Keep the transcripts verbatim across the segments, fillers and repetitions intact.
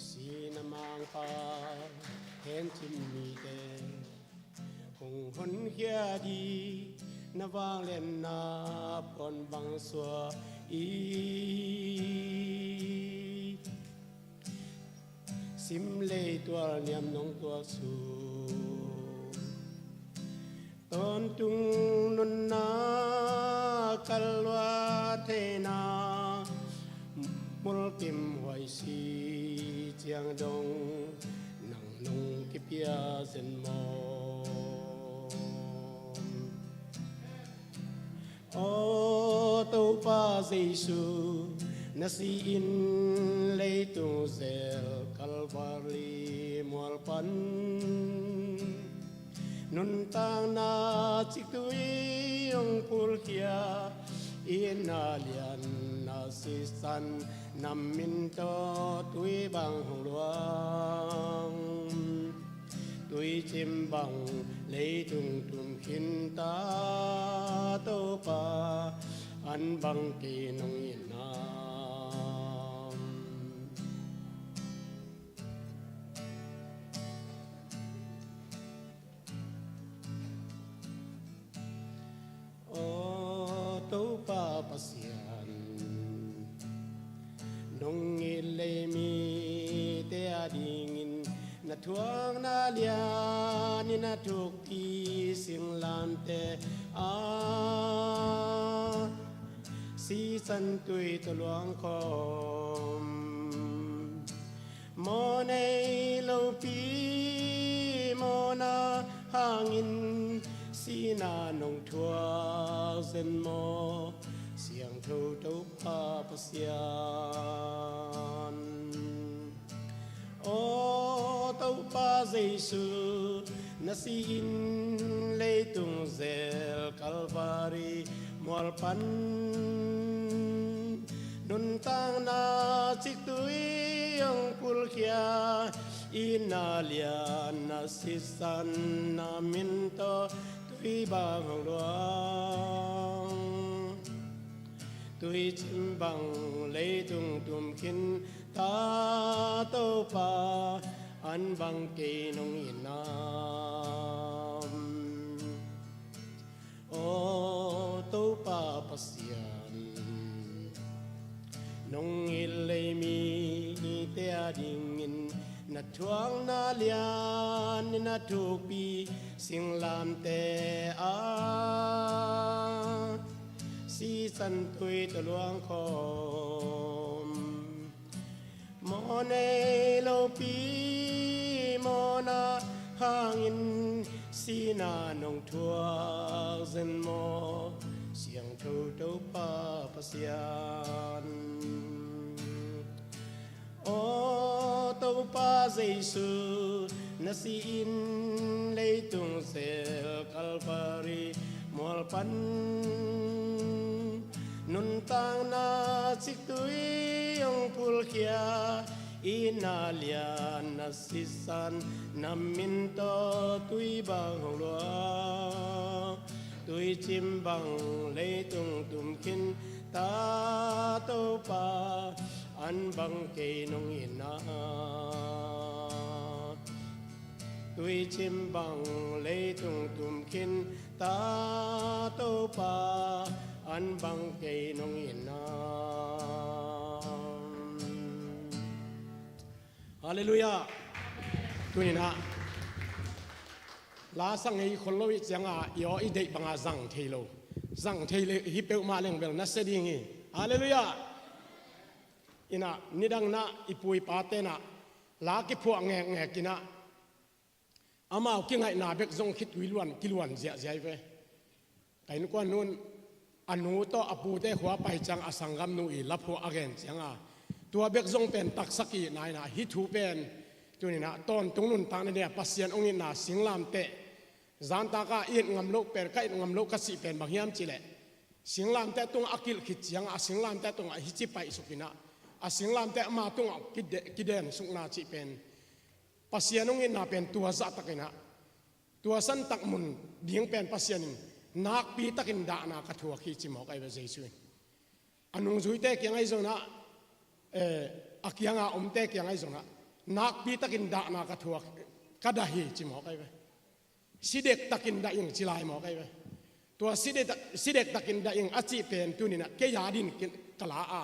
Sihna mangpa hencin mite hong honkhia ding, na vangliatna puan bang suak hi. Sim lei tual niam nong tuak sung, tawntung nunna kalsuan theihna, mulkimhuai si ciang dong, nang nong kipia zen maw? Aw Topa Jesu, na si-in leitung zel Kalvari mual pan, nuntakna ciktui hong phulkhia, itna lian, na sisan, na min tawh tui bang hong luang. Tuicim bang leitung tum khin ta, Topa, an bang kei nong it na. Aw Topa Pasian, nong it lei mite adingin na thuakna lian in a thukpi singlamteh ah, sisan tui tawh luang khawm. Mawhnei lopi mawhna hangin sihna nong thuak zen maw, Siangtho Topa Pasian? Aw Topa Jesu, na si-in leitung zel Kalvari mual pan, nuntakna ciktui hong phulkhia, itna lian, na sisan, na min tawh tui bang hong luang. Tuicim bang leitung tum khin ta, Topa, an bang kei nong it na. Aw Topa Pasian, nong it lei mite adingin na thuakna lian in a thukpi singlamteh ah, sisan tui tawh luang khawm. Mawhnei lopi mawhna hangin sihna nong thuak zen maw, Siangtho Topa Pasian? Aw Topa Jesu, na si-in leitung zel Kalvari mual pan, nuntakna ciktui hong phulkhia, itna lian, na sisan, na min tawh tui bang hong luang. Tuicim bang leitung tum khin ta, Topa, an bang kei nong it na. Tuicim bang leitung tum khin ta, Topa, an bang kei nong it na. Halleluiah. Tuni-in ah la sang ngei khol lo i cianga, i aw i deih banga zang thei lo, zang thei lo hi peuhmah leng bel na sia ding hi. Halleluiah. Inah nidang nah i pu i pate nah la kiphuah ngekngek inah amau kingaihna bek zong khitui luan kiluan ziahziah hi ve. Ka innkuan nu in a nu tawh a pute khua pai ciang a sanggamnu i laphuah a gen cianga tua bek zong pen taksa ki-itna inah hih thu pen tuni-in ah tawntung nuntakna dia Pasian hong itna singlamteh zantaka i it ngam loh pen, ka it ngam loh ka cih pen bang hiam cihleh singlamteh tungah a kilh khit cianga a singlamteh tungah hici paihsuk inah a singlamteh ama tungah kide-, kidensukna cih pen Pasian hong itna pen tua zahtak inah tua santak mun ding pen Pasian in nakpi takin dahna ka thuak hi ci mawk ahi ve Jesu in. A nungzuite kiang ahi zongin ah, eh, a kianga omte kiang ahi zongin ah nakpi takin dahna ka thuak, ka dah hi ci mawk ai ve. Si dektakin dah ing ci lai mawk ai ve. Tua si dek, si dektakin dah ing a cih pen tuni-in ah kei a dingin ka la a,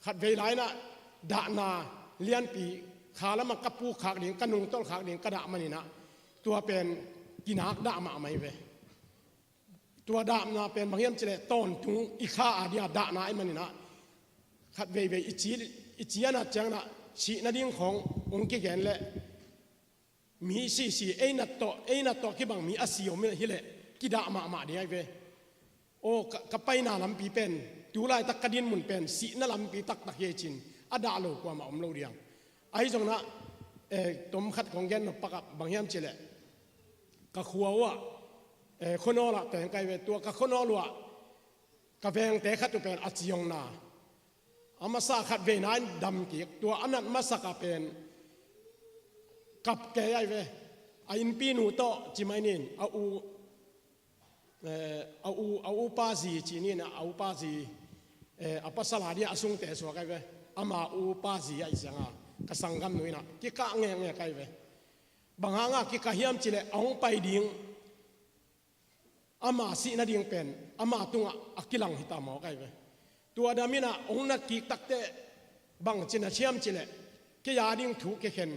khatvei lai-in ah dahna lianpi kha lamah ka puk khak ding, ka nungtolh khak ding ka dah manin ah tua pen kinak dah mahmah ai ve. Tua dahna pen bang hiam cih leh tawntung i kha a dia dahna ahih manin ah khatveivei i ci, i ci a nat ciangin ah sihna ding khawng hong kigen leh mi sisi, ei nat tawh, ei nat tawh kibang mi a si om hi leh kidah mahmah ding ai ve. Aw, ka, ka paina lampi pen tu laitak ka dinmun pen sihna lampi taktak hi ei ci-in a dah lo kuamah om lo ding. Ahi zongin ah, eh, tom khat kong gen nop pak ah bang hiam cih leh ka khua uh ah, eh, khuanawl ah teng ka hi ve. Tua ka khuanawl uh ah ka vengte khat uh pen a ciongna, a masa khatveina in dam kik, tua a nat masak ah pen kap kei ai ve. A innpinu tawh ci mai ni, a u, eh, a u, a upa zi ci ni, a upa zi, eh, a pasal a dia a sungte suak ai ve. Ama upa zi ahih ciangin ka sanggamnu in ah kikah ngekngek ai ve. Bang hangin kikah hiam cih leh a hong pai ding, ama sihna ding pen ama tungah a kilang hi ta mawk ai ve. Tua damin ah hong nat kik takteh bangci na hiam cih leh kei a ding thu kikhen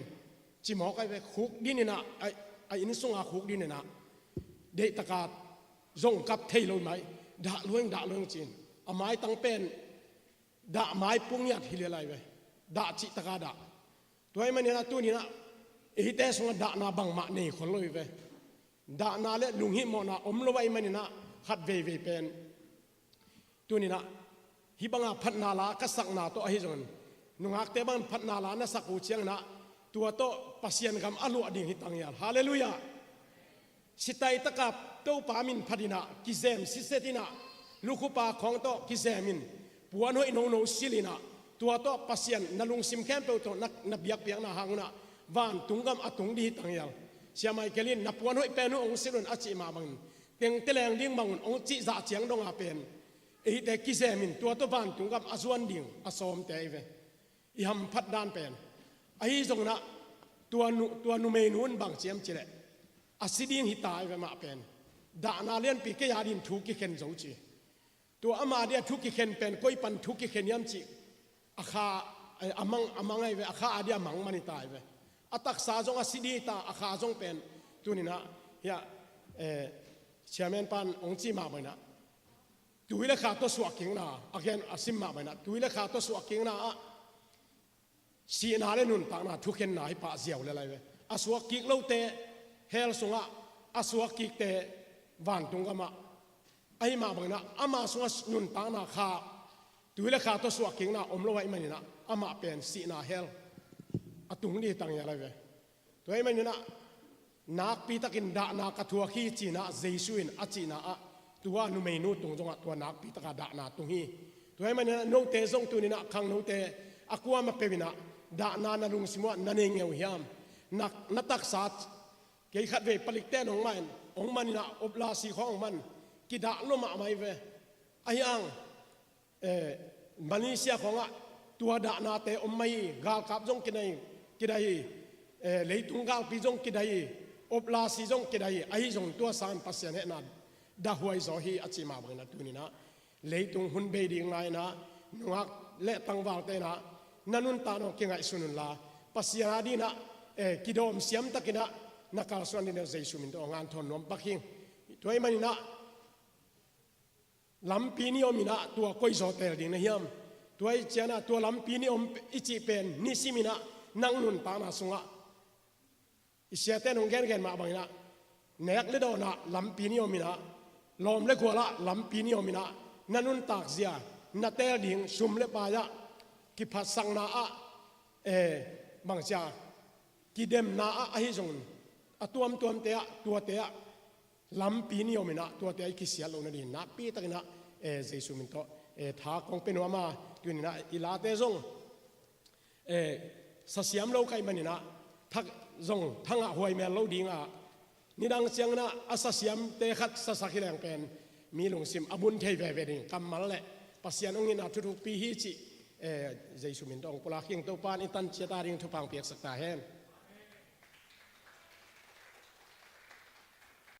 ci mawk ai ve. Khukdin in ah, a, a inn sungah khukdin in ah deihtakin zong kap thei lo mai, dah lua ing, dah lua ing ci-in a maitang pen dah mai pung ngiat hi lel ai ve. Dah cihtakin dah. Tua ahih manin ah tuni-in ah eite sungah dahna bangmah nei khol lo hi ve. Dahna le lunghihmawhna om lo ahih manin ah khatveivei pen tuni-in ah hih banga phatna la ka sakna tawh ahi zongin, nungakte bangin phatna la na sak uh ciangin ah tua tawh Pasian gam a luah ding hi tang hial. Halleluiah. Sitaitaka Topa min phatin ah kizem siset in ah, lukhupa khawng tawh kizemin, puan hoih nono silin ah, tua tawh Pasian na lungsim khempeuh tawh na, na biakpiakna hang un ah vantung gam a tung ding hi tang hial. Sia Michael in na puan hoih pen uh hong sil un a cih mah bangin, tengte leng ding bang un hong cih zah ciang dong a pen eite kizemin tua tawh vantung gam a zuan ding a sawmte hi ve. I hamphat dan pen. Ahi zongin ah tua nu, tua numeinu in bang ci hiam cih leh a si ding hi ta hi ve, amah pen dahna lianpi kei a dingin thu kikhen zo ci. Tua ama dia thu kikhen pen koi pan thu kikhen hiam cih a kha, eh, a mang, a mang ai ve, a kha a dia mang man hi ta hi ve. A taksa zong a si ding hi ta, a kha zong pen tuni-in ah hiah, eh, chairman pan hong ci mah bangin ah tui le kha tawh suahkikna, a gen a sim mah bangin ah tui le kha tawh suahkikna ah sihna le nuntakna thukhenna hi pah ziau lel ai ve. A suakkik lote hell sungah, a suakkikte vantung gamah. Ahi mah bangin ah ama sungah nuntakna kha, tui le kha tawh suakkikna om lo ahih manin ah amah pen sihna hell a tung ding hi tang hial ai ve. Tua ahih manin ah nakpi takin dahna ka thuak hi ci-in ah Jesu in a cihna ah tua numeinu tung zongah tua nakpi taka dahna tung hi. Tua ahih manin ah note zong tuni-in ah khangnote a kuamah peuh in ah dahna na lungsim uh ah na nei ngei uh hiam? Na, na taksa, kei khatvei palikte in hong man, hong man in ah oblasi khawng hong man, kidah lua mahmah hi ve. Ahi hang eh, Malaysia khawngah tua dahnate om mah hi, galkap zong kidai, kidai hi, eh, leitung galpi zong kidai hi, oblasi zong kidai hi, ahi zong tua sangin Pasian hehna dahhuai zaw hi a cih mah bangin ah tuni-in ah leitung hun bei ding lai-in ah nungak le tangvalte in ah na nuntakna kingaihsun unla, Pasian a dingin ah, eh, kidawm siam takin ah na kalsuan dingin ah Jesu min tawh hong hanthawn nuam pak hi ing. Tua ahih manin ah lampi nih om in ah tua koi zaw teel ding na hiam? Tua ahih ciangin ah tua lampi nih om i cih pen nisim in ah nang nuntakna sungah i siate in hong gengen mah bangin ah nek le dawn ah lampi nih om in ah, lawm le gual ah lampi nih om in ah, na nuntak zia, na teel ding sum le pai ah, kiphatsakna ah, eh, bangci a, kidemna ah ahi zongin a tuamtuamte ah, tuate ah lampi nih om in ah tuate ah i kisiat loh nadingin nakpi takin ah, eh, Jesu min tawh, eh, tha kong pia nuam a, tuni-in ah i late zong, eh, sa siam lo ka hih manin ah thak zong thangah huai mel lo ding a, nidang ciangin ah a sa siamte khat sasak hi leng pen mi lungsim a bun thei veve ding kammal le Pasian hong itna thuthukpi hi cih Jesu min tawh hong pulak ing. Topa in i tan ciat a ding thupha hong piaksak ta hen.